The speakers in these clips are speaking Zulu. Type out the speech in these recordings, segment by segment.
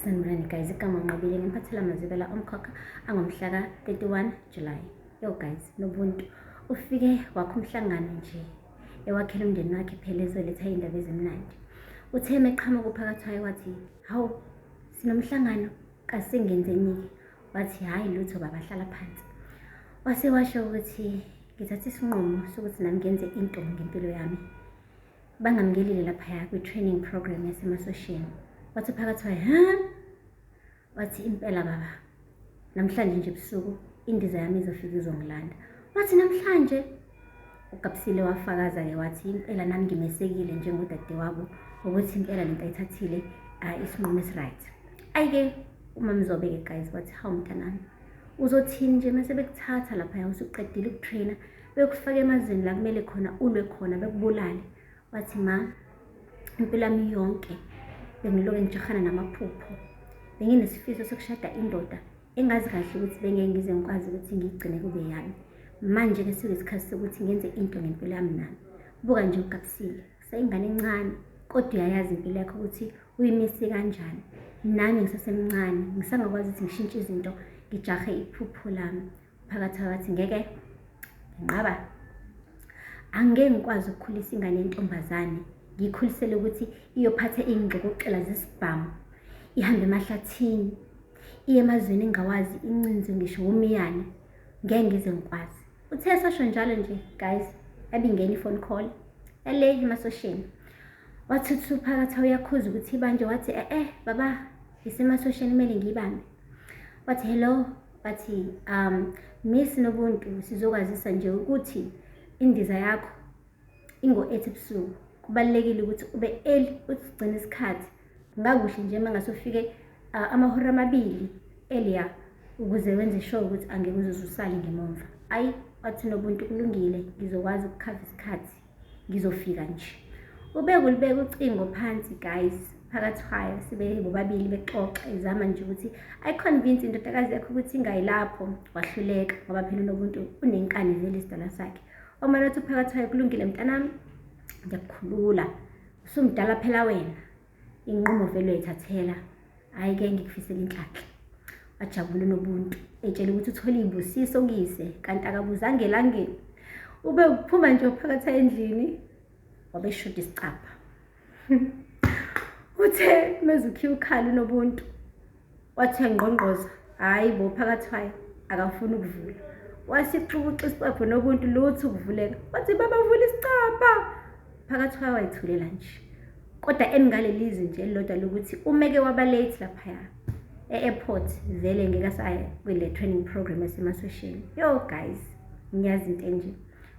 Sanibonani guys, igama Nqobile ngiphathela amazwibela omkhokha angomhla ka-31 July. Yo guys, Nobuntu ufike wakho umhlangano nje ewakhela umndeni wakhe phela ezoletha iy'ndaba ezimnandi. Uthe emeqhamuka uphakathi wathi, hawu sinomhlangano kasengenzeni-ke? Wathi hhayi lutho baba, hlala phansi. Wase washo ukuthi ngithathe isinqumo sokuthi nami ngenze into ngempilo yami. Bangamukelile laphaya kwi-training program yasemasosheni. Wathi phakathi waye, ha? Wathi impela baba, namhlanje nje ebusuku indiza yami izofika izongilanda. Wathi namhlanje uGabsile wafakaza-ke wathi impela nami ngimesekile njengodadewabo ukuthi impela lento ayithathile isinqumo esi-right. Ayi-ke uMamzobe-ke guys wathi hawu mntanami, uzothini nje mase bekuthatha laphaya usuqedile ukutraina bekufaka emazweni la kumele khona ulwe khona bekubulale. Wathi ma, impilo yami yonke bengiloke ngijahana namaphupho, benginesifiso sokushada indoda engazi kahle ukuthi bengeke ngize ngikwazi ukuthi ngiyigcine kube yami. Manje-ke sekuyisikhathi sokuthi ngenze into ngempilo yami nami. Buka nje uGabsile, usayingane encane kodwa uyayazi impilo yakho ukuthi uyimise kanjani. Nami ngisasemncane ngisangakwazi ukuthi ngishintshe izinto ngijahe iphupho lami. Phakathi wathi ngeke nginqaba, angeke ngikwazi ukukhulisa ingane yentombazane ngiyikhulisele ukuthi iyophatha iy'ngxokoxela zesibhamu, ihambe emahlathini, iye emazweni engawazi, incinzwe ngisho womiyane. Ngeke ngize ngikwazi. Uthe esasho njalo nje guys, yabingena i-phone call ele emasosheni. Wathi uthi uphakathi uyakhuza ukuthi ibanje, wathi eh baba, isemasosheni kumele ngiyibambe. Wathi hello, wathi Miss Nobuntu, sizokwazisa nje ukuthi indiza yakho ingo-8 ebusuku. Kubalulekile ukuthi ube early usigcine isikhathi. Kungakuhle nje uma ngase ufike amahora 2 earlier ukuze wenze sure ukuthi angeke uze usale ngemumva. Ayi, wathi Nobuntu kulungile, ngizokwazi ukukhava isikhathi, ngizofika nje. Ubeke ulibeka ucingo phansi guys, phakathi kwayo sibe bobabili bexoxa, izama nje ukuthi ayiconvince indodakazi yakhe ukuthi ingayilapho. Wahluleka ngoba phela uNobuntu unenkani vele isidalwa sakhe. Omane wathi uphakathi kwayo kulungile mntanami, ngiyakukhulula, usumdala phela wena, inqumo vele uyayithathela, hhayi-ke ngikufisela inhlanhla. Wajabula uNobuntu etshela ukuthi uthole iy'busiso kuyise, kanti akabuzanga elangeni. Ube ukuphuma nje phakathi endlini wabeshuda isicabha. Uthe mezukhiya ukhala uNobuntu, wathi uyangqongqoza, hhayi bo phakathi kwayo akafuni ukuvula. Wasixukuxa isicabha uNobuntu, lutho ukuvuleka. Wathi baba vula isicabha. Phakathi kwayo wayithulela nje. Kodwa emingalelizwi nje elilodwa lokuthi umeke waba late laphaya e-airport vele ngeke asaya kule training program yasemasosheni. Yo guys, ngiyazi into enje.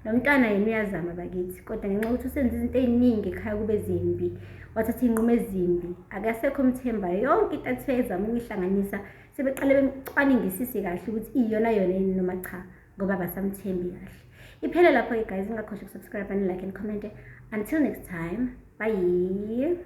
Lo mntwana yena uyazama bakithi, kodwa ngenxa yokuthi usenze izinto ey'ningi ekhaya kube zimbi, wathatha iy'nqumo ezimbi, akasekho omthembayo. Yonke into athiwa ezama ukuyihlanganisa sebeqale bemcwaningisise kahle ukuthi iyona yona yini noma cha, ngoba abasamthembi kahle. Iphele lapho-ke guys, ningakhohlwa ukusubscribe and like and comment. Until next time, bye.